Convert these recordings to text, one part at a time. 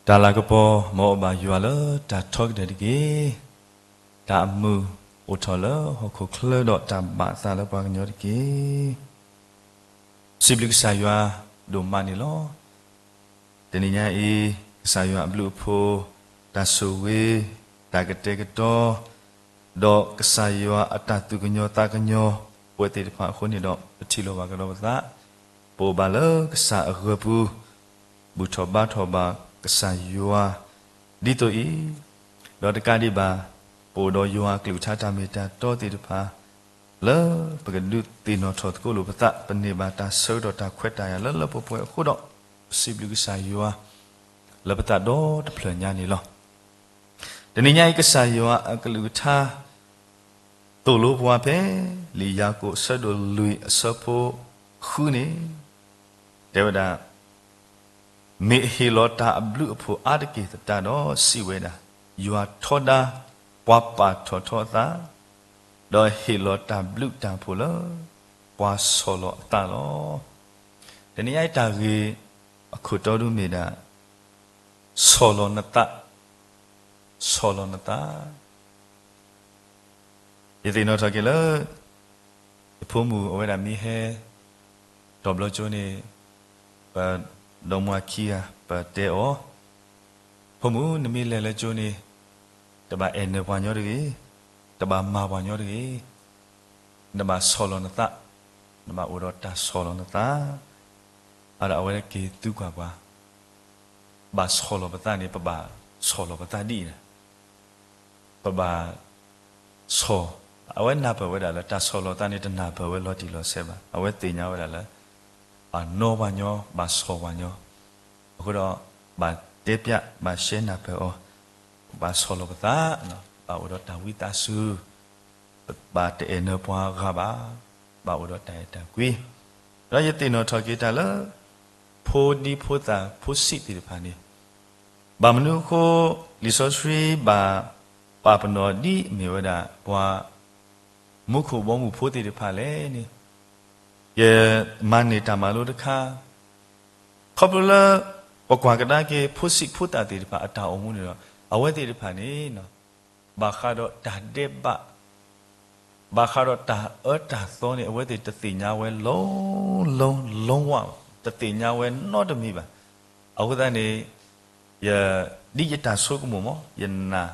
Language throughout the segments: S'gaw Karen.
တၢ်လၤကပီၤ မ်အဘၣ်ယွၤလၢတၢ်ထီကတၢၢ်တက့ၢ်. တၢ်အမုာ်အိၣ်ထီၣ်လၢဟီၣ်ခိၣ်ချၢဒီးတၢ်ဘၣ်အသးလၢပှၤကညီတက့ၢ်. စံးဘျုးကစၢ်ယွၤဒိၣ်မးန့ၣ်လီၤ. တနံၤညါအံၤ ကစၢ်ယွၤအဘျုးအဖှိၣ်, တၢ်ဆိၣ်ဂ့ၤ, တၢ်ကတဲာ်ကတီၤ, ဒီးကစၢ်ယွၤအတၢ်သူၣ်ကညီၤသးကညီၤ ပဝဲသ့ၣ်တဖၣ်အဃိန့ၣ်ဒီး ပထံၣ်လိာ်ဘၣ်ကဒီးပသး, ပအိၣ်ဘၣ်လၢကစၢ်အဂၢၢ်ပူၤ, ဘူၣ်ထီၣ်ဘါထီၣ်ဘၣ်ကစၢ်ယွၤ ဒ်သိးအံၤ, ဒီးတကးဒံးဘၣ်, ပအိၣ်ဒီးယွၤအကလုၢ်ကထါတၢ်မ့ၢ်တၢ်တီသ့ၣ်တဖၣ် လၢပကဒုးသ့ၣ်နီၣ်ထီၣ်သကိးလိာ်ပသး, ပန့ၢ်ဘၣ်တၢ်ဆၢကတီၢ်တၢ်ခွဲးတၢ်ယာ်လၢလၢပှဲၤပှဲၤအဃိဒီး, ပစံးဘျုးကစၢ်ယွၤ လၢပသးဒီတဖျၢၣ်ညါန့ၣ်လီၤ. တနံၤညါအံၤ ကစၢ်ယွၤအကလုၢ်ကထါ သိၣ်လိပှၤဖဲ လံာ်ယၤကိာ်အဆၢဒိၣ်လွံၢ်အဆၢဖိဃုန့ၣ် တဲဝဲဒၣ်, မ့ၢ်အဟ့ၣ်လီၤတၢ်အဘျုးအဖှိၣ်အါတက့ၢ်သတးဒီး စံးဝဲဒၣ်, ယွၤထီဒါပှၤပာ်ထီၣ်ထီအသး, ဒီးဟ့ၣ်လီၤတၢ်ဘျုးတၢ်ဖှိၣ်လၢ ပှၤဆီၣ်လီၤအသးလီၤ. တနံၤညါအံၤတၢ်ဂ့ၢ်အခိၣ်တီဒုမ့ၢ်ဒၣ် ဆီၣ်လီၤနသး, ဆီၣ်လီၤနသး ယသ့ၣ်နီၣ်ထီၣ်က့ၤလၢ ယဖိမုၣ်အဝဲဒၣ်မ့ၢ်ဟဲ တီၤဘျီကၠိန့ၣ် ပဒီမါခံဂၤ ပတဲအီၤ, ဖိမုၣ် နမ့ၢ်လဲၤလၢကၠိန့ၣ် တဘၣ်အဲၣ်နၢၤပှၤညီတဂ့ၤ, တဘၣ်မၤပှၤညီတဂ့ၤ, နဘၣ်ဆီၣ်လီၤနသး, နဘၣ်အိၣ်ဒီးတၢ်ဆီၣ်လီၤနသး. အဒီးအဝဲက့ၤသံကွၢ်ပှၤ, ဘၣ်ဆီၣ်လီၤပသးန့ၣ် ပဘၣ်ဆီၣ်လီၤပသးဒ်အံၤန့ၣ် ပဘၣ်ဆီၣ်, အဝဲနၢ်ပၢၢ်ဝဲဒၣ်လၢတၢ်ဆီၣ်လီၤသးန့ၣ် တနၢ်ပၢၢ်ဝဲလီၤတံၢ်လီၤဆဲးဘၣ်. အဝဲသ့ၣ်ညါဝဲဒၣ်လၢ ဘၣ်နီၣ်ပှၤညီ, ဘၣ်ဆီၣ်ပှၤညီ, အဃိဒီး ဘၣ်တဲပျး ဘၣ်ရှဲနၢ်ပၢၢ်အီၤ, ဘၣ်ဆီၣ်လီၤပသး, ဘၣ်အိၣ်ဒီးတၢ်ဝံသးစူၤ, ဘၣ်တအဲၣ်နၢၤပှၤဂၤဘၣ်, ဘၣ်အိၣ်ဒီးတၢ်အဲၣ်တၢ်ကွံ. ဒီးယသ့ၣ်နီၣ်ထီၣ်က့ၤတၢ်လၢ ဖိဒံဖိသၣ်ဖိဆံးသ့ၣ်တဖၣ်န့ၣ် ဘၣ်မနုၤအဃိ လံာ်စီဆှံဘၣ်ပာ်ပနီၣ်ဒ်အမ့ၢ်ဝဲဒၣ်ပှၤ မူခိၣ်ဘီမုၢ်ဖိသ့ၣ်တဖၣ်လဲၣ်န့ၣ်, ယမၤန့ၢ်တၢ်မၤလိတခါ, ခီဖျိလၢ ပကွၢ်ကဒါက့ၤ ဖိဆံးဖိသၣ်သ့ၣ်တဖၣ်အတၢ်အိၣ်မူန့ၣ်ဒီး အဝဲသ့ၣ်တဖၣ်န့ၣ် ဘၣ်ဃးဒီးတၢ်ဒဲးဘး ဘၣ်ဃးဒီးတၢ်အၢတၢ်သီန့ၣ် အဝဲသ့ၣ်တသ့ၣ်ညါဝဲ လီၤလီၤလီၤဝါ, တသ့ၣ်ညါဝဲနီတမံၤဘၣ်. အဃိသတးန့ၣ် ယ ဒ်ယတၢ်ဆိကမိၣ်မ့ၢ် ယနာ်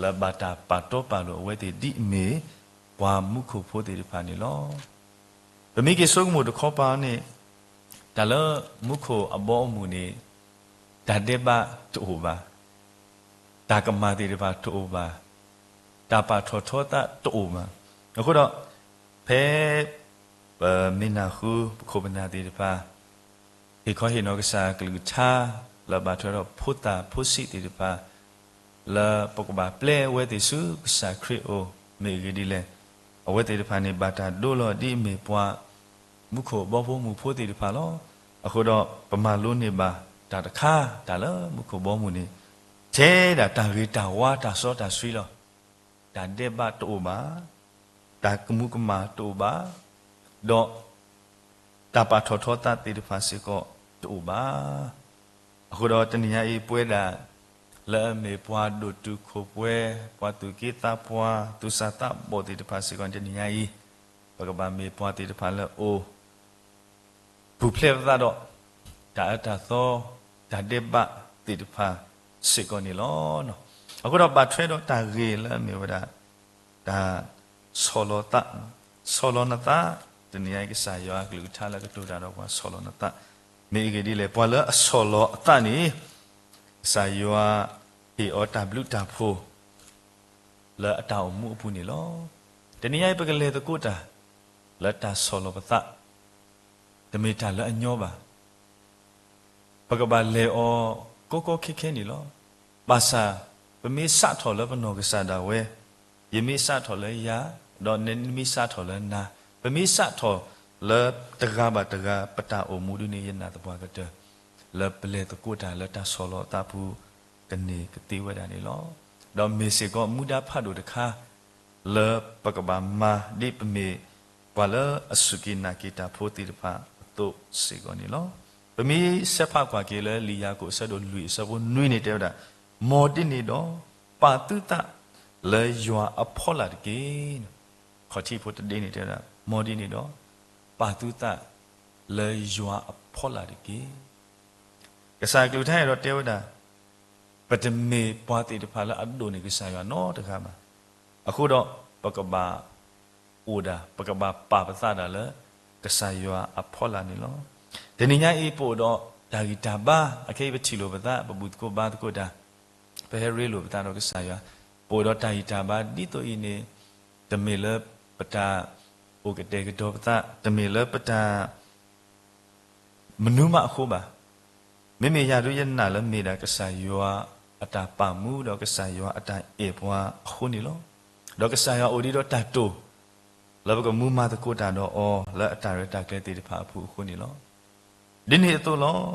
လၢဘၣ်တၢ်ပာ်တီပာ်လိၤအဝဲသ့ၣ်ဒ်အမ့ၢ် ပှၤမူခိၣ်ဖိသ့ၣ်တဖၣ်န့ၣ်လီၤ. ပမ့ၢ်က့ၤဆိကမိၣ်တခီပၤန့ၣ် တၢ်လၢမူခိၣ်အဘီအမုၢ်န့ၣ် တၢ်ဒဲးဘးတအိၣ်ဘၣ်, တၢ်ကမၣ်သ့ၣ်တဖၣ်တအိၣ်ဘၣ်, တၢ်ပာ်ထီၣ်ထီသးတအိၣ်ဘၣ်. အဃိဒီး ဖဲ ပမ့ၢ်နၢ်ဟူ ပခိၣ်ပနၢ်သ့ၣ်တဖၣ် ဟ့ၣ်ခီဟ့ၣ်နီၤကစၢ်ကလုၢ်ကထါ လၢဘၣ်ထွဲဒီးဖိသၣ်ဖိဆံးသ့ၣ်တဖၣ် လၢပကဘၣ်ပျဲဝဲသ့ၣ်ဆူကစၢ်ခရံာ်အအိၣ် မ့ၢ်အဂ့ၢ်ဒ်လဲၣ်. အဝဲသ့ၣ်တဖၣ်န့ၣ် ဘၣ်တၢ်ဒိလီၤဒ်အမ့ၢ်ပှၤ မူခိၣ်ဘီဖိမုၢ်ဖိသ့ၣ်တဖၣ်လီၤ. အဃိဒီး ပမၤလိန့ၢ်ဘၣ်တၢ်တခါ တၢ်လၢမူခိၣ်ဘီမုၢ်န့ၣ် ထဲဒၣ်တၢ်ဂ့ၤတၢ်ဝါတၢ်စီတၢ်ဆှံလီၤ. တၢ်ဒဲးဘးတအိၣ်ဘၣ်, တၢ်ကမူၤကမၣ်တအိၣ်ဘၣ်, ဒီး တၢ်ပာ်ထီၣ်ထီသးသ့ၣ်တဖၣ်စ့ၢ်ကီးတအိၣ်ဘၣ်. အဃိဒီးတနံၤညါအံၤ ပဝဲဒၣ် လၢအမ့ၢ်ပှၤဒိၣ်တုာ်ခိၣ်ပှဲၤ, ပှၤသူၣ်က့သးပှၢ်, သူၣ်စၢ်သးဘီၣ်သ့ၣ်တဖၣ်စ့ၢ်ကီး တနံၤညါအံၤ ပကဘၣ်မ့ၢ်ပှၤသ့ၣ်တဖၣ်လၢအအိၣ် ပူၤဖျဲးပသးဒီး တၢ်အၢတၢ်သီ တၢ်ဒဲးဘးသ့ၣ်တဖၣ်စ့ၢ်ကီးန့ၣ်လီၤ. အဃိဒီးဘၣ်ထွဲဒီးတၢ်ဂ့ၢ်လၢအမ့ၢ်ဝဲဒၣ် တၢ်ဆီၣ်လီၤသး, ဆီၣ်လီၤနသး, တနံၤညါအံၤ ကစၢ်ယွၤအကလုၢ်ကထါလၢကတိၤတၢ်ဒီးပှၤဆီၣ်လီၤနသး, မ့ၢ်အဂ့ၢ်ဒ်လဲၣ် ပှၤလၢအဆီၣ်လီၤအသးန့ၣ် ကစၢ်ယွၤဟ့ၣ်အီၤတၢ်ဘျုးတၢ်ဖှိၣ် လၢအတၢ်အိၣ်မူအပူၤန့ၣ်လီၤ. တနံၤညါအံၤ ပကလဲၤသကိးတၢ် လၢတၢ်ဆီၣ်လီၤပသး တမ့ၢ်တၢ်လၢအညီဘၣ်. ပကဘၣ်လဲၤအီၤကီကီခဲခဲန့ၣ်လီၤ. ဘၣ်ဆၣ် ပမ့ၢ်စးထီၣ်လၢပနီၢ်ကစၢ်ဒၣ်ဝဲ, ယမ့ၢ်စးထီၣ်လၢယၤ, ဒီးနမ့ၢ်စးထီၣ်လၢနၤ, ပမ့ၢ်စးထီၣ်လၢတဂၤဘၣ်တဂၤ ပတၢ်အိၣ်မူဒ်န့ၣ် ယနာ်သပှၢ်ကတၢၢ် လၢပလဲၤသကိးတၢ်လၢတၢ်ဆီၣ်လီၤအသးပူၤ ကန့ၢ်ကသ့ဝဲဒၣ်န့ၣ်လီၤ. ဒီးမ့ၢ်စ့ၢ်ကီးမူဒါဖးဒိၣ်တခါ လၢပကဘၣ်မၤဒ်ပမ့ၢ်ပှၤလၢအစူၢ်က့ၤနာ်က့ၤတၢ်ဖိသ့ၣ်တဖၣ်အသိးစ့ၢ်ကီးန့ၣ်လီၤ. ပမ့ၢ်ဆဲးဖးကွၢ်က့ၤလၢလံာ်ယၤကိာ်အဆၢဒိၣ်လွံၢ်အဆၢဖိနွံန့ၣ်တဲဝဲဒၣ်, မ်ဒ်န့ၣ်ဒီး ပာ်သုသးလၢယွၤအဖီလာ်တက့ၢ်. ခီၣ်ထံးဖိတဒ့န့ၣ်တဲဝဲဒၣ်, မ်ဒ်န့ၣ်ဒီး ပာ်သုသးလၢယွၤအဖီလာ်တက့ၢ်. ကစၢ်အကလုၢ်ကထါအဲၣ်ဒိးတဲဝဲဒၣ်, ပတမ့ၢ်ပှၤသ့ၣ်တဖၣ်လၢအဒိၣ်န့ၢ်ကစၢ်ယွၤနီတဂၤဘၣ်. အဃိဒီး ပကဘၣ်အိၣ်ဒၣ်, ပကဘၣ်ပာ်ပသးဒၣ်လၢ ကစၢ်ယွၤအဖီလာ်န့ၣ်လီၤ. တနံၤညါအံၤ ပအိၣ်ဒီးတၢ်ဂံၢ်တၢ်ဘါ, အခဲအံၤပထံၣ်လိာ်ပသး, ပဘူၣ်သကိးဘါသကိးတၢ်, ပဟဲရ့လိာ်ပသးဒီးကစၢ်ယွၤ, ပအိၣ်ဒီးတၢ်ဂံၢ်တၢ်ဘါဒ်သိးအံၤန့ၣ်, တမ့ၢ်လၢပတၢ်အိၣ်ကတဲာ်ကတီၤပသး, တမ့ၢ်လၢပတၢ် မနုၤမးအဃိဘၣ်. မ့မ့ၢ်ယၤဒုးယနာ်လၢမ့ၢ်ဒၣ်ကစၢ်ယွၤအတၢ်ပာ်မူဒီးကစၢ်ယွၤအတၢ်အဲၣ်ပှၤအဃိန့ၣ်လီၤ. ဒီးကစၢ်ယွၤအိၣ်ဒံးဒီးတၢ်တိာ် လၢပကမူမၤသကိးတၢ်ဒီးအီၤလၢအတၢ်ရဲၣ်တၢ်ကျဲၤသ့ၣ်တဖၣ်အပူၤအဃိန့ၣ်လီၤ. ဒ်န့ၣ်အသိးလီၤ.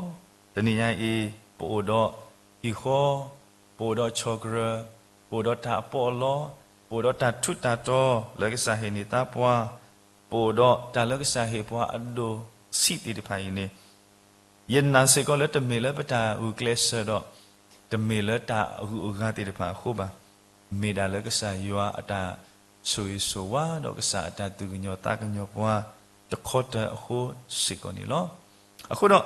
တနံၤညါအံၤ ပအိၣ်ဒီးဟံၣ်ဃီ, ပအိၣ်ဒီးဆီၣ်ကရၢၢ်, ပအိၣ်ဒီးတၢ်အပီးအလီ, ပအိၣ်ဒီးတၢ်ထူးတၢ်တီၤလၢကစၢ်ဟ့ၣ်န့ၢ်သါပှၤ, ပအိၣ်ဒီးတၢ်လၢကစၢ်ဟ့ၣ်ပှၤအဒိၣ်ဆံးသ့ၣ်တဖၣ်အံၤန့ၣ်, ယနာ်စ့ၢ်ကီးလၢတမ့ၢ်လၢပတၢ်ဂုာ်ကျဲးစၢးဒီး တမ့ၢ်လၢတၢ်အဂုၤအဂၤသ့ၣ်တဖၣ်အဃိဘၣ်. မ့ၢ်ဒၣ်လၢကစၢ်ယွၤအတၢ်ဆိၣ်ဂ့ၤဆိၣ်ဝါ ဒီးကစၢ်အတၢ်သူၣ်ကညီၤသးကညီၤပှၤတခီတၢၤအဃိစ့ၢ်ကီးန့ၣ်လီၤ. အဃိဒီး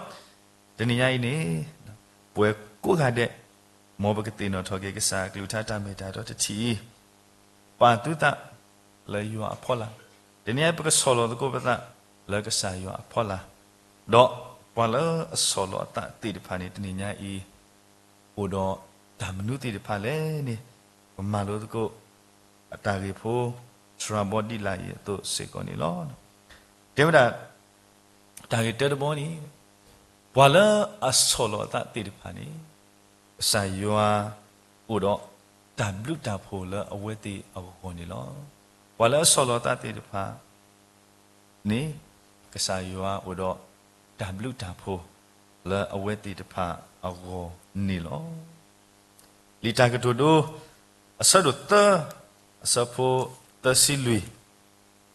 တနံၤညါအံၤန့ၣ် ပဝဲကိးဂၤဒဲး မ်ပကသ့ၣ်နီၣ်ထီၣ်က့ၤကစၢ်အကလုၢ်ကထါတၢ်မ့ၢ်တၢ်တီတထံၣ်အံၤ, ပာ်သုသးလၢယွၤအဖီလာ်, တနံၤညါအံၤ ပကဆီၣ်လီၤသကိးပသးလၢကစၢ်ယွၤအဖီလာ်, ဒီးပှၤလၢအဆီၣ်လီၤအသးသ့ၣ်တဖၣ်န့ၣ် တနံၤညါအံၤ အိၣ်ဒီးတၢ်မနုၤသ့ၣ်တဖၣ်လဲၣ်န့ၣ်, ပမၤလိသကိး အတၢ်ဂ့ၢ်ဖိ စှၤဘီဒံးလၢ်အံၤအသိးစ့ၢ်ကီးန့ၣ်လီၤ. တဲဝဲဒၣ် တၢ်ဂ့ၢ်တၢတဘီန့ၣ်, ပှၤလၢအဆီၣ်လီၤအသးသ့ၣ်တဖၣ်န့ၣ် ကစၢ်ယွၤအိၣ်ဒီးတၢ်ဘျုးတၢ်ဖှိၣ်လၢအဝဲသ့ၣ်အဂီၢ်န့ၣ်လီၤ. ပှၤလၢအဆီၣ်လီၤအသးသ့ၣ်တဖၣ် န့ၣ် ကစၢ်ယွၤအိၣ်ဒီးတၢ်ဘျုးတၢ်ဖှိၣ်လၢအဝဲသ့ၣ်တဖၣ်အဂီၢ်န့ၣ်လီၤ. လံာ်တၢ်ကတိၤဒိ အဆၢဒိၣ်သၢ အဆၢဖိသၢဆံလွံၢ်,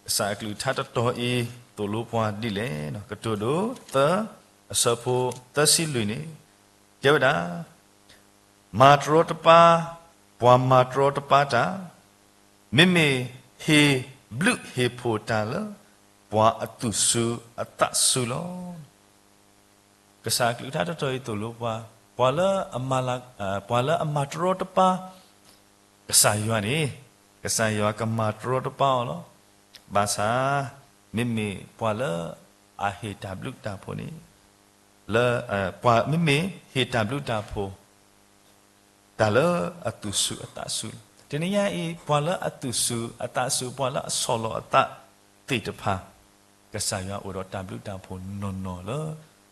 ကစၢ်အကလုၢ်ကထါတတီၤအံၤ သိၣ်လိပှၤဒ်လဲၣ်. ကတိၤဒိသၢ အဆၢဖိသၢဆံလွံၢ်န့ၣ် တဲဝဲဒၣ် မၤတရီတပါ ပှၤမၤတရီတပါတၢ်, မ့မ့ၢ်ဟ့ၣ်ဘျုးဟ့ၣ်ဖှိၣ်တၢ်လၢ ပှၤအသူၣ်စူၤအသးစူၤလီၤ. ကစၢ်အကလုၢ်ကထါတတီၤအံၤသိၣ်လိပှၤ, ပှၤလၢအမၤလၤ, ပှၤလၢအမၤတရီတပါ ကစၢ်ယွၤန့ၣ်, ကစၢ်ယွၤကမၤတရီတပါအီၤလီၤ. ဘၣ်ဆၣ် မ့မ့ၢ်ပှၤလၢအဟ့ၣ်တၢ်ဘျုးတၢ်ဖှိၣ်န့ၣ်, လၢ, ပှၤမ့မ့ၢ်ဟ့ၣ်တၢ်ဘျုးတၢ်ဖှိၣ် တၢ်လၢအသူၣ်စူၤအသးစူၤလီၤ. တနံၤညါအံၤ ပှၤလၢအသူၣ်စူၤအသးစူၤ ပှၤလၢအဆီၣ်လီၤအသးသ့ၣ်တဖၣ်, ကစၢ်ယွၤအိၣ်ဒီးတၢ်ဘျုးတၢ်ဖှိၣ်နီၢ်နီၢ်လၢ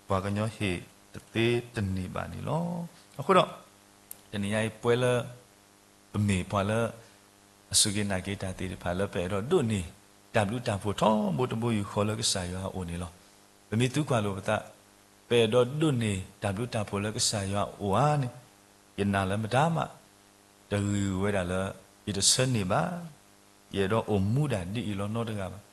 ပှၤကညီဟ့ၣ်တသ့တန့ၢ်ဘၣ်န့ၣ်လီၤ. အဃိဒီး တနံၤညါအံၤ ပဝဲလၢ ပမ့ၢ်ပှၤလၢ အစူၢ်က့ၤနာ်က့ၤတၢ်သ့ၣ်တဖၣ်လၢပအဲၣ်ဒိးဒိးန့ၢ် တၢ်ဘျုးတၢ်ဖှိၣ်ထီဘိတဘိယူၢ်ဃီလၢကစၢ်ယွၤအအိၣ်န့ၣ်လီၤ. ပမ့ၢ်သံကွၢ်လိာ်ပသး, ပအဲၣ်ဒိးဒိးန့ၢ်တၢ်ဘျုးတၢ်ဖှိၣ်လၢကစၢ်ယွၤအအိၣ်ဧါန့ၣ်, ယနာ်လၢမတၤမး တဂ့ၤဝဲဒၣ်လၢ ယတဆၢန့ၢ်ဘၣ်, ယအဲၣ်ဒိးအိၣ်မူဒၣ်ဒ်အံၤလီၤနီတဂၤဘၣ်.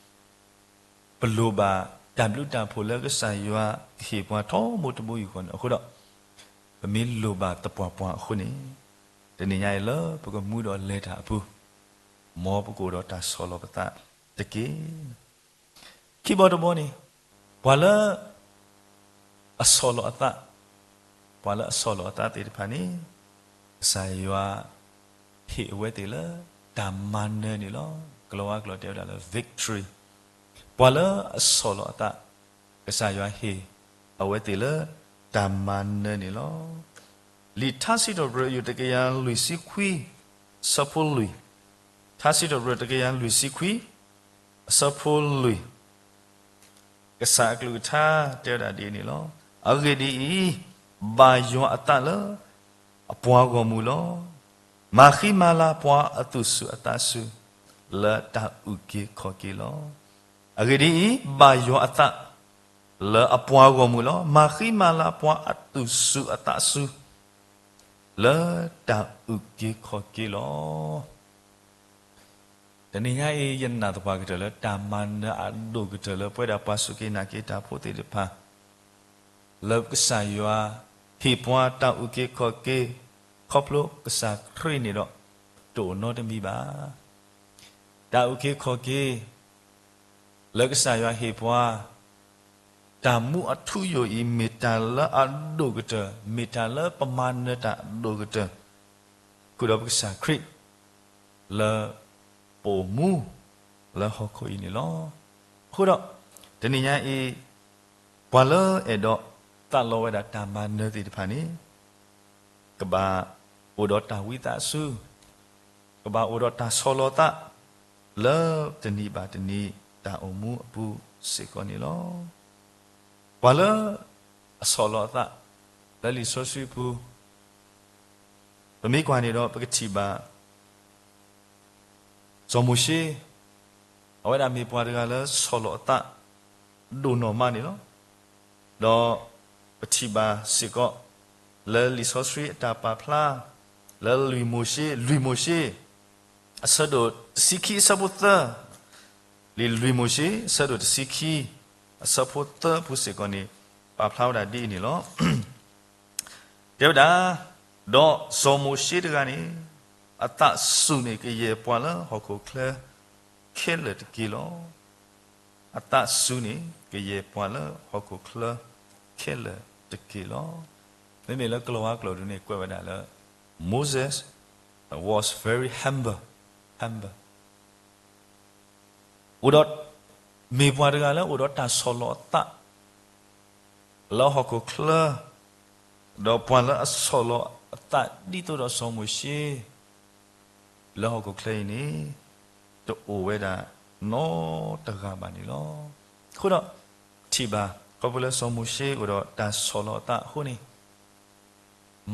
ပလိၣ်ဘၣ်တၢ်ဘျုးတၢ်ဖှိၣ်လၢကစၢ်ယွၤကဟ့ၣ်ပှၤထီဘိတဘိယူၢ်ဃီန့ၣ်အဃိဒီး, ပမ့ၢ်လိၣ်ဘၣ်သပှၢ်ပှၢ်အဃိန့ၣ်, တနံၤညါအံၤလၢပကမူဒီးလဲၤတၢ်အပူၤ, မ်ပကအိၣ်ဒီးတၢ်ဆီၣ်လီၤပသးတက့ၢ်. ခံဘီတဘီန့ၣ်, ပှၤလၢ အဆီၣ်လီၤအသး, ပှၤလၢအဆီၣ်လီၤအသးသ့ၣ်တဖၣ်န့ၣ်, ကစၢ်ယွၤ ဟ့ၣ်အဝဲသ့ၣ်လၢ တၢ်မၤနၢၤန့ၣ်လီၤ. ကလီၤဝါကျိာ်တဲဝဲဒၣ်လၢ victory, ပှၤလၢအဆီၣ်လီၤအသး, ကစၢ်ယွၤဟ့ၣ် အဝဲသ့ၣ်လၢ တၢ်မၤနၢၤန့ၣ်လီၤ. လံာ်ထါစံးထီၣ်ပတြၢၤ ယိၤတကယၤလွံၢ်ဆံခွံ အဆၢဖိလွံၢ်, ထါစံးထီၣ်ပတြၢၤတကယၤလွံၢ်ဆံခွံ အဆၢဖိလွံၢ်, ကစၢ်အကလုၢ်ကထါတဲဝဲဒၣ်ဒ်အံၤန့ၣ်လီၤ. အဂ့ၢ်ဒ်အံၤ, ဘၣ်ယွၤအသးလၢ အပှၤဂီၢ်မုၢ်လီၤ. မၤဃံမၤလၤပှၤအသူၣ်စူၤအသးစူၤ လၢတၢ်အုၣ်က့ၤခီၣ်က့ၤလီၤ. အဂ့ၢ်ဒ်အံၤ, ဘၣ်ယွၤအသး လၢအပှၤဂီၢ်မုၢ်လီၤ. မၤဃံမၤလၤပှၤအသူၣ်စူၤအသးစူၤ လၢတၢ်အုၣ်က့ၤခီၣ်က့ၤလီၤ. တနံၤညါအံၤ ယနာ်သပှၢ်ကတၢၢ်လၢ တၢ်မၤနၢၤအဒိၣ်ကတၢၢ်လၢပဝဲဒၣ်ပှၤစူၢ်က့ၤနာ်က့ၤတၢ်ဖိသ့ၣ်တဖၣ် လၢကစၢ်ယွၤဟ့ၣ်ပှၤတၢ်အုၣ်က့ၤခီၣ်က့ၤ ခီဖျိကစၢ်ခရံာ်န့ၣ်ဒီး တအိၣ်နီတမံၤဘၣ်. တၢ်အုၣ်က့ၤခီၣ်က့ၤ လၢကစၢ်ယွၤဟ့ၣ်ပှၤ တၢ်မူအထူအယိာ်အံၤ မ့ၢ်တၢ်လၢအဒိၣ်ကတၢၢ်, မ့ၢ်တၢ်လၢပမၤနၢၤတၢ်အဒိၣ်ကတၢၢ်, ဃုာ်ဒီးပကစၢ်ခရံာ် လၢပအိၣ်မူလၢဟီၣ်ခိၣ်အံၤန့ၣ်လီၤ. အဃိဒီး တနံၤညါအံၤ ပှၤလၢအဲၣ်ဒိးသးလီဝဲဒၣ်တၢ်မၤနၢၤသ့ၣ်တဖၣ်န့ၣ် ကဘၣ်အိၣ်ဒီးတၢ်ဝံသးစူၤ, ကဘၣ်အိၣ်ဒီးတၢ်ဆီၣ်လီၤသး လၢတနံၤဘၣ်တနံၤတၢ်အိၣ်မူအပူၤစ့ၢ်ကီးန့ၣ်လီၤ. ပှၤလၢအဆီၣ်လီၤအသး လၢလံာ်စီဆှံပူၤ ပမ့ၢ်ကွၢ်န့ၣ်ဒီး ပကထံၣ်ဘၣ် စီၤမိၤၡ့ အဝဲဒၣ်မ့ၢ်ပှၤတဂၤလၢဆီၣ်လီၤအသး ဒိၣ်နီၢ်မးန့ၣ်လီၤ. ဒီးပထံၣ်ဘၣ်စ့ၢ်ကီး လၢလံာ်စီဆှံအတၢ်ပာ်ဖျါ လၢလွံၢ်မိၤၡ့, လွံၢ်မိၤၡ့ အဆၢဒိၣ်တဆံခံအဆၢဖိသၢ, လံာ်လွံၢ်မိၤၡ့ အဆၢဒိၣ်တဆံခံ အဆၢဖိသၢအပူၤစ့ၢ်ကီးန့ၣ် ပာ်ဖျါဝဲဒၣ်ဒ်အံၤန့ၣ်လီၤ. တဲဝဲဒၣ်, ဒီးစီၤမိၤၡ့တဂၤန့ၣ် အသးစူၤန့ၣ် ကယဲၢ်ပှၤလၢဟီၣ်ခိၣ်ချၢခဲလၢာ်တက့ၢ်လီၤ. အသးစူၤန့ၣ် ကယဲၢ်ပှၤလၢဟီၣ်ခိၣ်ချၢ ခဲလၢာ်တက့ၢ်လီၤ. မ့မ့ၢ်လၢကလီၤဝါကျိာ်ဒုန့ၣ် ကွဲးဝဲဒၣ်လၢ Moses was very humble, humble အိၣ်ဒီး မ့ၢ်ပှၤတဂၤလၢအိၣ်ဒီးတၢ်ဆီၣ်လီၤအသး လၢဟီၣ်ခိၣ်ချၢ, ဒီးပှၤလၢအဆီၣ်လီၤအသးဒ်သိးဒီးစီၤမိၤၡ့ လၢဟီၣ်ခိၣ်ချၢအံၤန့ၣ် တအိၣ်ဝဲဒၣ်နီတဂၤဘၣ်န့ၣ်လီၤ. အဃိဒီး ထံၣ်ဘၣ် ခီဖျိလၢစီၤမိၤၡ့အိၣ်ဒီးတၢ်ဆီၣ်လီၤအသးအဃိန့ၣ်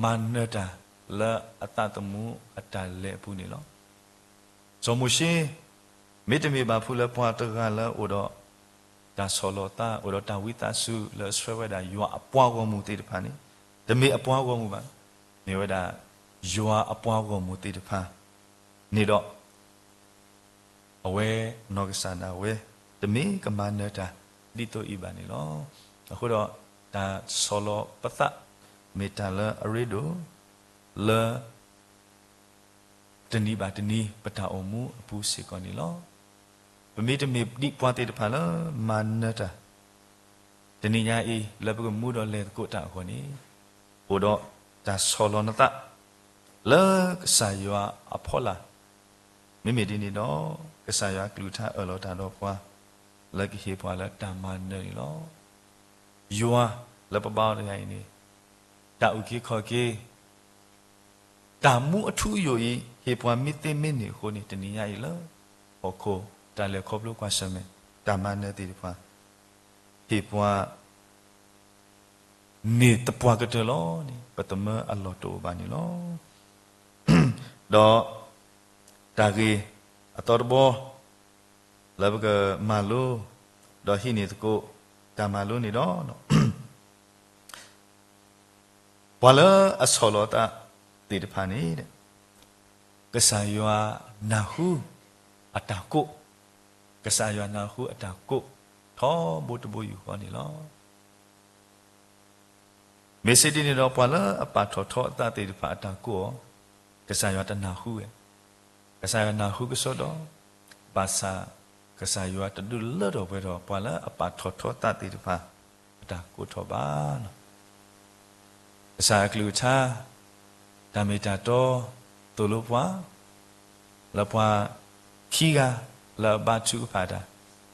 မၤနၢၤတၢ်လၢအသးသမူအတၢ်လဲၤအပူၤန့ၣ်လီၤ. စီၤမိၤၡ့ မ့တမ့ၢ်ဘၣ်ဖုလၢပှၤတဂၤလၢအိၣ်ဒီး တၢ်ဆီၣ်လီၤသး အိၣ်ဒီးတၢ်ဝံသးစူၤလၢအဆှၢဝဲဒၣ်ယွၤအပှၤဂီၢ်မုၢ်သ့ၣ်တဖၣ်န့ၣ်, တမ့ၢ်အပှၤဂီၢ်မုၢ်ဘၣ်, မ့ၢ်ဝဲဒၣ် ယွၤအပှၤဂီၢ်မုၢ်သ့ၣ်တဖၣ်န့ၣ်ဒီး အဝဲနီၢ်ကစၢ်ဒၣ်ဝဲ တမ့ၢ်ကမၤနၢၤတၢ်ဒ်သိးအံၤဘၣ်န့ၣ်လီၤ. အဃိဒီး တၢ်ဆီၣ်လီၤပသး မ့ၢ်တၢ်လၢအရ့ဒိၣ် လၢ တနံၤဘၣ်တနံၤ ပတၢ်အိၣ်မူအပူၤစ့ၢ်ကီးန့ၣ်လီၤ. ပမ့တမ့ၢ်ဒ်ပှၤသ့ၣ်တဖၣ်လၢမၤနၢၤတၢ် တနံၤညါအံၤ လၢပကမူဒီးလဲၤသကိးတၢ်အဂီၢ်န့ၣ် အိၣ်ဒီးတၢ်ဆီၣ်လီၤနသး လၢကစၢ်ယွၤအဖီလာ်, မ့မ့ၢ်ဒ်န့ၣ်ဒီး ကစၢ်ယွၤအကလုၢ်ကထါအၢၣ်လီၤတၢ်ဒီးပှၤ လၢကဟ့ၣ်ပှၤလၢတၢ်မၤနၢၤန့ၣ်လီၤ. ယွၤလၢပဘါအီၤတဂၤအံၤန့ၣ် တၢ်အုၣ်က့ၤခီၣ်က့ၤ တၢ်မူအထူအယိာ်အံၤ ဟ့ၣ်ပှၤမ့ၢ်သ့မ့ၢ်န့ၢ်အဃိန့ၣ် တနံၤညါအံၤလၢ ဟီၣ်ခိၣ် တၢ်လဲၤခီဖျိကွၢ်ဆၢၣ်မဲာ် တၢ်မၤနၢၤသ့ၣ်တဖၣ် ဟ့ၣ်ပှၤ န့ၢ်သပှၢ်ကတၢၢ်လီၤန့ၣ် ပသမၢအလီၢ်တအိၣ်ဘၣ်န့ၣ်လီၤ. ဒီးတၢ်ဂ့ၢ်အသီတဘီ လၢပကမၤလိ ဒီးဟံးန့ၢ်သကိး တၢ်မၤလိန့ၣ်ဒီး ပှၤလၢအဆီၣ်လီၤအသးသ့ၣ်တဖၣ်န့ၣ် ကစၢ်ယွၤနၢ်ဟူအတၢ်ကိး, ကစၢ်ယွၤနၢ်ဟူအတၢ်ကိး ထီဘိတဘိယူၢ်ဃီန့ၣ်လီၤ. မ့ၢ်စ့ၢ်ဒ်န့ၣ်ဒီး ပှၤလၢအပာ်ထီၣ်ထီအသးသ့ၣ်တဖၣ်အတၢ်ကိးအီၤ, ကစၢ်ယွၤတနၢ်ဟူဝဲ, ကစၢ်ယွၤနၢ်ဟူကစီဒီ, ဘၣ်ဆၣ် ကစၢ်ယွၤတဒုးလၢထီၣ်ပှဲၤထီၣ် ပှၤလၢအပာ်ထီၣ်ထီသးသ့ၣ်တဖၣ် အတၢ်ကိးထီၣ်ဘၣ်. ကစၢ်အကလုၢ်ကထါ တၢ်မ့ၢ်တၢ်တီ သိၣ်လိပှၤ လၢပှၤခံဂၤလၢအဘါထုကဖၣ်တၢ်,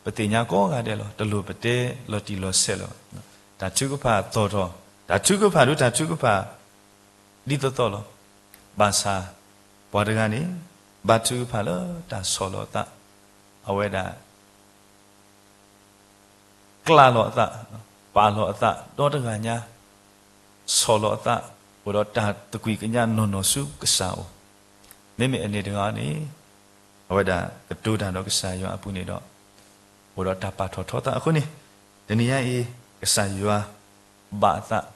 ပသ့ၣ်ညါကိးဂၤဒဲးလီၤ. တလိၣ်ပတဲလီၤတံၢ်လီၤဆဲးလၢၤဘၣ်. တၢ်ထုကဖၣ်သီၣ်ထီၣ်, တၢ်ထုကဖၣ်ဒုးတၢ်ထုကဖၣ် ဒ်သိးသိးလီၤ. ဘၣ်ဆၣ် ပှၤတဂၤန့ၣ် ဘါထုကဖၣ်လၢတၢ်ဆီၣ်လီၤအသး, အဝဲဒၣ် ကျးလီၤအသး, ပာ်လီၤအသး ဒီတဂၤညါ, ဆီၣ်လီၤအသး အိၣ်ဒီးတၢ်သကွံၢ်ကညးနီၢ်နီၢ်ဆူကစၢ်အအိၣ်, မ့မ့ၢ်အန့ၣ်တဂၤန့ၣ် အဝဲဒၣ်ကတိၤတၢ်ဒီးကစၢ်ယွၤအပူၤန့ၣ်ဒီး အိၣ်ဒီးတၢ်ပာ်ထီၣ်ထီသးအဃိန့ၣ်, တနံၤညါအံၤ ကစၢ်ယွၤဘၣ်အသး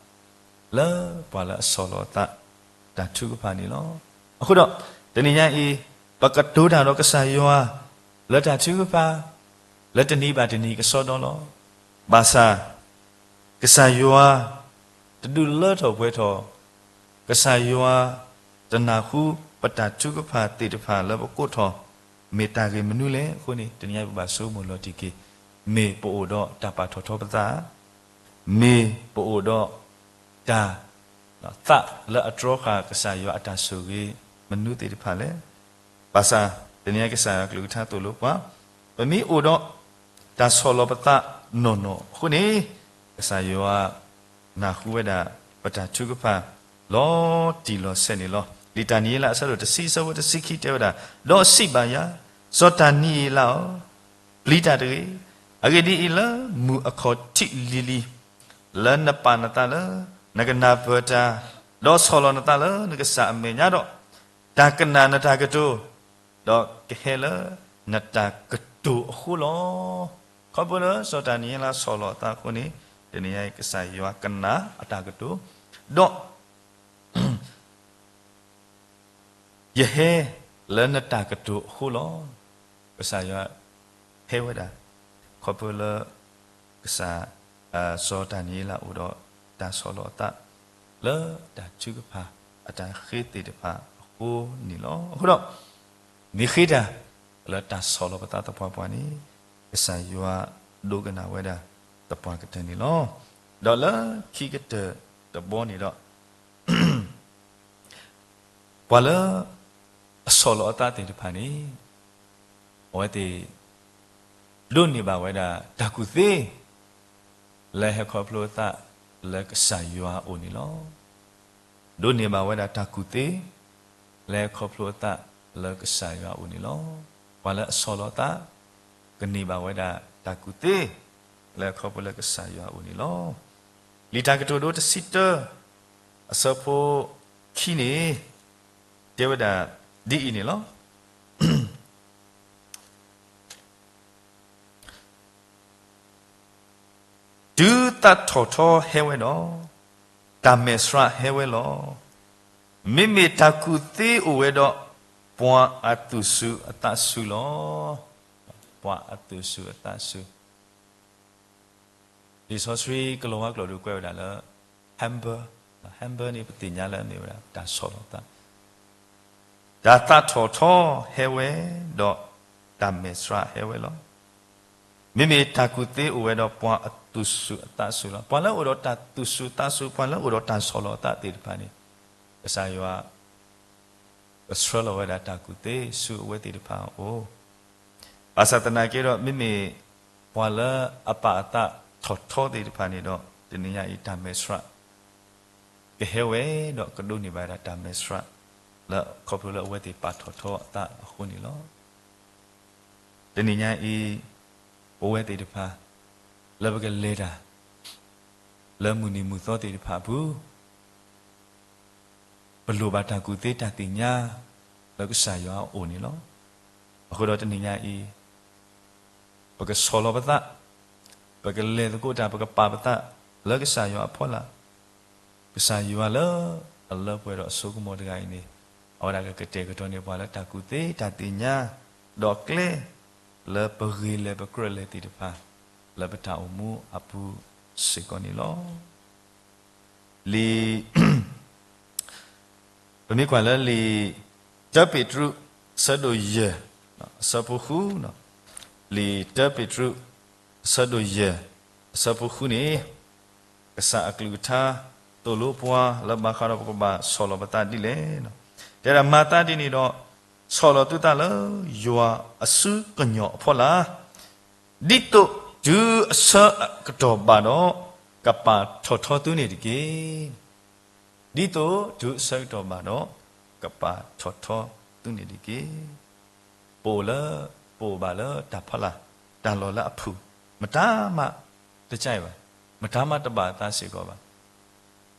လၢပှၤလၢအဆီၣ်လီၤအသး တၢ်ထုကဖၣ်န့ၣ်လီၤ. အဃိဒီး တနံၤညါအံၤ ပကတိၤတၢ်ဒီးကစၢ်ယွၤ လၢတၢ်ထုကဖၣ် လၢတနံၤဘၣ်တနံၤကစီဒီလီၤ. ဘၣ်ဆၣ် ကစၢ်ယွၤ တဒုးလၢထီၣ်ပှဲၤထီၣ်, ကစၢ်ယွၤတနၢ်ဟူပတၢ်ထုကဖၣ်သ့ၣ်တဖၣ်လၢပကိးထီၣ် မ့ၢ်တၢ်ဂ့ၢ်မနုၤလဲၣ်အဃိန့ၣ် တနံၤအံၤပဘၣ်ဆိကမိၣ်လီၤတံၢ်က့ၤ, မ့ၢ်ပအိၣ်ဒီးတၢ်ပာ်ထီၣ်ထီပသး, မ့ၢ်ပအိၣ်ဒီးတၢ် သးလၢအတြီဃာ်ကစၢ်ယွၤအတၢ်ဆိၣ်ဂ့ၤမနုၤသ့ၣ်တဖၣ်လဲၣ်. ဘၣ်ဆၣ်တနံၤအံၤကစၢ်ယွၤကလုၢ်ကထါသိၣ်လိပှၤ, ပမ့ၢ်အိၣ်ဒီးတၢ်ဆီၣ်လီၤပသးနီၢ်နီၢ်အဃိန့ၣ်, ကစၢ်ယွၤနၢ်ဟူဝဲဒၣ်ပတၢ်ထုကဖၣ် လီၤတံၢ်လီၤဆဲးန့ၣ်လီၤ. လံာ်တၢ်နံၤအ့လးအဆၢဒိၣ်တဆံအဆၢဖိတဆံခံတဲဝဲဒၣ်, ဒီးစံးဘၣ်ယၤ, စီၤတၢ်နံၤအ့လးဧၢ, ပျံၤတၢ်တဂ့ၤ. အဂ့ၢ်ဒ်အံၤ, လၢမုၢ်အခီၣ်ထံးလံၤလံၤ လၢနပာ်နသးလၢနကနၢ်ပၢၢ်တၢ်, ဒီးဆီၣ်လီၤနသးလၢနကစၢ်အမဲာ်ညါဒီး, တၢ်ကနၣ်နတၢ်ကတိၤ, ဒီးကဟဲလၢနတၢ်ကတိၤအဃိလီၤ. ခီဖျိလၢစီၤတၢ်နံၤအ့လးဆီၣ်လီၤအသးအဃိန့ၣ်, တနံၤအံၤ ကစၢ်ယွၤကနၣ်အတၢ်ကတိၤ, ဒီး ယဟဲလၢနတၢ်ကတိၤအဃိလီၤ. ကစၢ်ယွၤဟဲဝဲဒၣ် ခီဖျိလၢ ကစၢ် စီၤဒၤနံးယ့လးအိၣ်ဒီးတၢ်ဆီၣ်လီၤအသး လၢတၢ်ထုကဖၣ်အတၢ်ဃ့သ့ၣ်တဖၣ်အဃိန့ၣ်လီၤ. အဃိဒီး မ့ၢ်ဃ့တၢ်လၢတၢ်ဆီၣ်လီၤပသးသပှၢ်ပှၢ်န့ၣ် ကစၢ်ယွၤဒိကနၣ်ဝဲဒၣ်သပှၢ်ကတၢၢ်န့ၣ်လီၤ. ဒီးလၢခံကတၢၢ်တဘီန့ၣ်ဒီး ပှၤလၢအဆီၣ်လီၤအသးသ့ၣ်တဖၣ်န့ၣ် အဝဲသ့ၣ် ဒိးန့ၢ်ဘၣ်ဝဲဒၣ်တၢ်ကူၣ်သ့ လၢဟဲခီဖျိအသးလၢကစၢ်ယွၤအအိၣ်န့ၣ်လီၤ. ဒိးန့ၢ်ဘၣ်ဝဲဒၣ်တၢ်ကူၣ်သ့ လၢဟဲခီဖျိအသးလၢကစၢ်ယွၤအအိၣ်န့ၣ်လီၤ. ပှၤလၢအဆီၣ်လီၤအသး ကန့ၢ်ဘၣ်ဝဲဒၣ်တၢ်ကူၣ်သ့ လၢခီဖျိလၢကစၢ်ယွၤအအိၣ်န့ၣ်လီၤ. လံာ်တၢ်ကတိၤဒိတဆံတၢ အဆၢဖိခံန့ၣ် တဲဝဲဒၣ်ဒ်အံၤန့ၣ်လီၤ. တုၤသးထီၣ်ထီဟဲဝဲဒီး, တၢ်မဲာ်ဆှးဟဲဝဲလီၤ. မ့မ့ၢ်တၢ်ကူၣ်သ့အိၣ်ဝဲဒီး ပှၤအသူၣ်စူၤအသးစူၤလီၤ. ပှၤအသူၣ်စူၤအသးစူၤ လံာ်စီဆှံကလီၤဝါကျိာ်ဒုးကွဲးဝဲဒၣ်လၢ humble, humble န့ၣ် ပသ့ၣ်ညါလၢအမ့ၢ်ဝဲဒၣ်တၢ်ဆီၣ်လီၤသး တၢ်သးထီၣ်ထီဟဲဝဲဒီး တၢ်မဲာ်ဆှးဟဲဝဲလီၤ. မ့မ့ၢ်တၢ်ကူၣ်သ့အိၣ်ဝဲဒီး ပှၤအသူၣ်စူၤအသးစူၤလီၤ. ပှၤလၢအိၣ်ဒီးတၢ်သူၣ်စူၤသးစူၤ ပှၤလၢအိၣ်ဒီးတၢ်ဆီၣ်လီၤအသးသ့ၣ်တဖၣ်န့ၣ် ကစၢ်ယွၤ ကဆှၢလီၤဝဲဒၣ်တၢ်ကူၣ်သ့ဆူအဝဲသ့ၣ်တဖၣ်အအိၣ် ဘၣ်ဆၣ်သနာ်က့ဒီး မ့မ့ၢ်ပှၤလၢအပာ်အသးထီၣ်ထီသ့ၣ်တဖၣ်န့ၣ်ဒီး တနံၤညါအံၤတၢ်မဲာ်ဆှး ကဟဲဝဲဒီးကဒိးန့ၢ်ဘၣ်ဒၣ်တၢ်မဲာ်ဆှး လၢခီဖျိလၢအဝဲသ့ၣ်ပာ်ထီၣ်ထီအသးအဃိန့ၣ်လီၤ. တနံၤညါအံၤ ပဝဲသ့ၣ်တဖၣ် လၢပကလဲၤတၢ် လၢမုၢ်နံၤမုၢ်သီသ့ၣ်တဖၣ်အပူၤ ပလိၣ်ဘၣ်တၢ်ကူၣ်သ့တၢ်သ့ၣ်ညါ လၢကစၢ်ယွၤအအိၣ်န့ၣ်လီၤ. အဃိဒီးတနံၤညါအံၤ ပကဆီၣ်လီၤပသး, ပကလဲၤသကိးတၢ် ပကပာ်ပသး လၢကစၢ်ယွၤအဖီလာ်, ကစၢ်ယွၤလၢအလၢပှဲၤဒီးအစိကမီၤတဂၤအံၤန့ၣ် အဝဲဒၣ်ကကတဲာ်ကတီၤန့ၢ်ပှၤလၢတၢ်ကူၣ်သ့တၢ်သ့ၣ်ညါ ဒီးကျဲ လၢပဂ့ၤလဲၤပကြၢးလဲၤသ့ၣ်တဖၣ် လၢပတၢ်အိၣ်မူအပူၤစ့ၢ်ကီးန့ၣ်လီၤ. လံာ် ပမ့ၢ်ကွၢ်လၢလံာ် တၢပ့းတရူး အဆၢဒိၣ်ယဲၢ် အဆၢဖိဃု, လံာ်တၢပ့းတရူး အဆၢဒိၣ်ယဲၢ် အဆၢဖိဃုန့ၣ် ကစၢ်အကလုၢ်ကထါ သိၣ်လိပှၤလၢဘၣ်ဃးဒီးပကဘၣ်ဆီၣ်လီၤပသးဒ်လဲၣ်. တဲဒၣ်မၤသးဒ်န့ၣ်ဒီး ဆီၣ်လီၤသုသးလၢယွၤအစုကညီၤအဖီလာ် ဒ်သိးတုၤအဆၢကတီၢ်ဘၣ်ဒီး ကပာ်ထီၣ်ထီသုန့ၣ်တက့ၢ်. ဒ်သိးတုၤအဆၢကတီၢ်ဘၣ်ဒီး ကပာ်ထီၣ်ထီသုန့ၣ်တက့ၢ်. ပအိၣ်လၢ ပအိၣ်ဘၣ်လၢတၢ်ဖီလာ် တၢ်လီၢ်လၢအဖုၣ် မတၤမးတကဲဘၣ်, မတၤမးတဘၣ်အသးစ့ၢ်ကီးဘၣ်.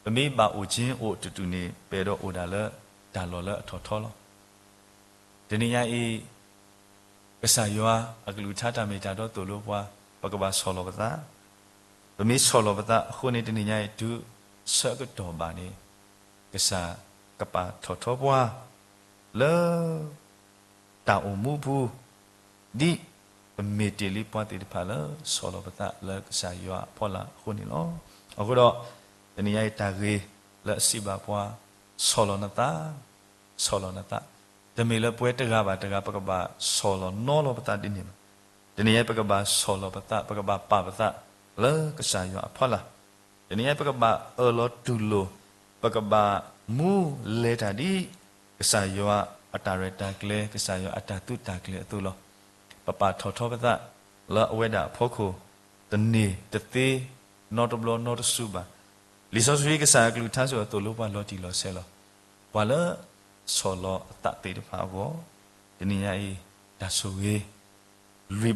ပမ့ၢ်ဘၣ်အိၣ်က့ၤအိၣ်တတုၤန့ၣ် ပအဲၣ်ဒိးအိၣ်ဒၣ်လၢတၢ်လီၢ်လၢအထီၣ်ထီလီၤ. တနံၤညါအံၤ ကစၢ်ယွၤအကလုၢ်ကထါတၢ်မ့ၢ်တၢ်တီသိၣ်လိပှၤ ပကဘၣ်ဆီၣ်လီၤပသး, ပမ့ၢ်ဆီၣ်လီၤပသးအဃိန့ၣ် တနံၤညါအံၤ တုၤဆၢကတီၢ်ဘၣ်န့ၣ် ကစၢ်ကပာ်ထီၣ်ထီပှၤ လၢ တၢ်အိၣ်မူအပူၤ ဒ်ပမ့ၢ်တ့ၢ်လံပှၤသ့ၣ်တဖၣ်လၢဆီၣ်လီၤပသးလၢကစၢ်ယွၤအဖီလာ်အဃိန့ၣ်လီၤ. အဃိဒီး တနံၤညါအံၤတၢ်ဂ့ၤလၢအစံးဘၣ်ပှၤ, ဆီၣ်လီၤနသး, ဆီၣ်လီၤနသး, တမ့ၢ်လၢပဝဲတဂၤဘၣ်တဂၤ ပကဘၣ်ဆီၣ်လီၤနီလီၤပသးဒ်န့ၣ်ဘၣ်. တနံၤညါအံၤ ပကဘၣ်ဆီၣ်လီၤပသး, ပကဘၣ်ပာ်ပသးလၢကစၢ်ယွၤအဖီလာ်. တနံၤညါအံၤ ပကဘၣ်အၢၣ်လီၤတူၢ်လိာ်, ပကဘၣ်မူလဲၤတၢ်ဒ် ကစၢ်ယွၤအတၢ်ရဲၣ်တၢ်ကျဲၤ, ကစၢ်ယွၤအတၢ်သုးတၢ်ကျဲၤအသိးလီၤ. ပပာ်ထီၣ်ထီပသးလၢအဝဲဒၣ်အဖီခိၣ်, တန့ၢ်တသ့, နီတဘျီနီတစူၤဘၣ်. လံာ်စီဆှံကစၢ်အကလုၢ်ကထါစ့ၢ်ကီးသိၣ်လိပှၤလီၤတံၢ်လီၤဆဲးလီၤ. ပှၤလၢဆီၣ်လီၤအသးသ့ၣ်တဖၣ်အဂီၢ်, တနံၤညါအံၤ တၢ်ဆိၣ်ဂ့ၤ လွံၢ်ဘီ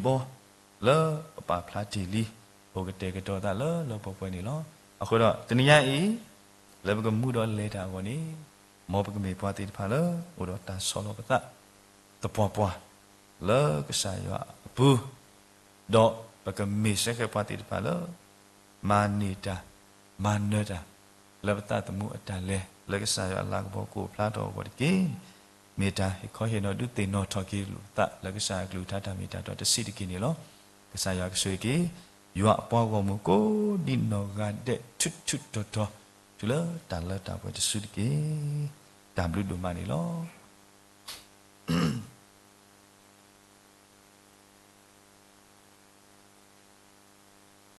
လၢပပာ်ဖျါတ့ၢ်လံ, အိၣ်ကတဲာ်ကတီၤသးလၢလၢပှဲၤပှဲၤန့ၣ်လီၤ. အဃိဒီးတနံၤညါအံၤ လၢပကမူဒီးလဲၤတၢ်အဂီၢ်န့ၣ်, မ်ပကမ့ၢ်ပှၤသ့ၣ်တဖၣ်လၢအိၣ်ဒီးတၢ်ဆီၣ်လီၤပသး သပှၢ်ပှၢ် လၢကစၢ်ယွၤအပူၤ, ဒီးပကမ့ၢ်စ့ၢ်ကီးပှၤသ့ၣ်တဖၣ်လၢ မၤန့ၢ်တၢ်, မၤနၢၤတၢ် လၢပသးသမူအတၢ်လဲၤ လၢကစၢ်ယွၤအလၤကပီၤကအိၣ်ဖျါထီၣ်အဂီၢ်တက့ၢ်. မ့ၢ်တၢ်ဟ့ၣ်ခီဟ့ၣ်နီၤဒုးသ့ၣ်နီၣ်ထီၣ်က့ၤလိာ်ပသး လၢကစၢ်အကလုၢ်ကထါတၢ်မ့ၢ်တၢ်တီတဆံးတက့ၢ်န့ၣ်လီၤ. ကစၢ်ယွၤကဆိၣ်ဂ့ၤက့ၤ ယွၤအပှၤဂီၢ်မုၢ်ကိးဒံနီၢ်ဂၤဒဲး ထူးထူးတီၤတီၤ တုၤလၢတၢ်လၢတၢ်ပှဲၤတစုတက့ၢ်. တၢ်ဘျုးဒိၣ်မးန့ၣ်လီၤ.